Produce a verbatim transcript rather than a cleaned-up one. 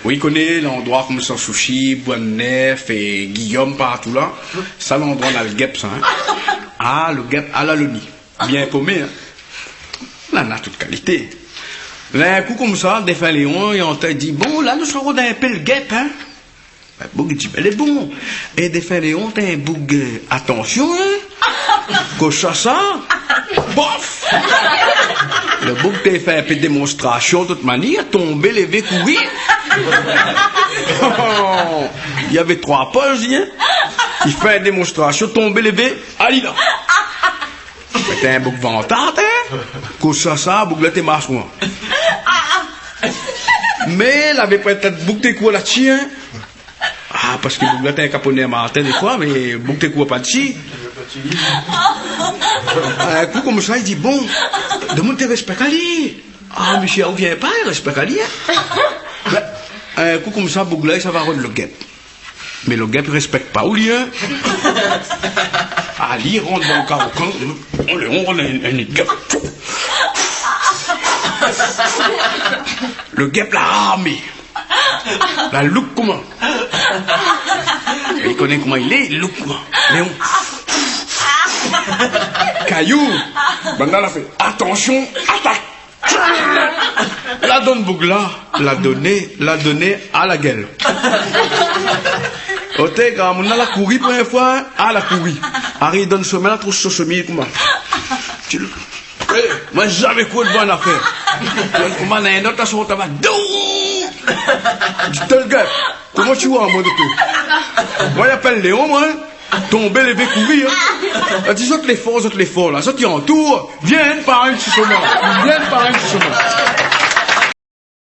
Ou i koné landroi konmsa, Souchi, Bois-de-Nèfles é Guillaume, partou la. Sa landroi la, lo gèp sa, in. Ah, lo gèp a la loni. Bien komé, in. Nana tout kalité. La, in kou konmsa, défin Léon, li antann, li di : « Bon, la, nou sa rod in pé lo gèp, in. » Bin, boug i di : « Bin, lé bon. » É défin Léon té in boug, euh, atansion, in. Kosa sa ? Bof ! Lo boug té fé in pé démonstrasion, tout manièr, tonbé, lévé, kouri. Li avé troi poz, li, in. Li fé in démonstrasion, tonbé, lévé, ali la. Mé té in boug vantard, in. Kosa sa, boug la té marsouin. Mé lavé pétèt boug té kour la dsi, in. Ah, parske boug la té in kaponé matin défoi, mé boug té kour pa dsi. In kou konmsa, li di : « Bon, domoun té rèspèk ali. Ah, mésyé, ou vien pa, i rèspèk ali, in. » Bin, in kou konmsa, boug la, li sava rod lo gèp. Mé lo gèp i rèspèk pa ou, li, in. Ali i rant dan lo karokan, on lé, on rant in, in gèp. Lo gèp la armé. La louk koman. Ou i koné koman i lé, louk koman. Léon. Kayou. Banna la fé : « Atansion, atak ! » La donn boug la, la doné, la doné a la gèl. Oté, gramoun la, la kouri pou in foi, in, la kouri. Ariv dann somin, la trouv son somi koman. Ti, é, moin zamé kour dovan in afèr. Koman néna in not la sort anba. Dou ! Di : « Tèl gèp, koman ti oi amoin, doktèr ? » Moin i apèl Léon, moin, in. Tonbé, lévé, kouri, in. La di : « Zot lé for, zot lé for la. Zot i antour. Vien pa in ti somin. Vien pa in ti somin. »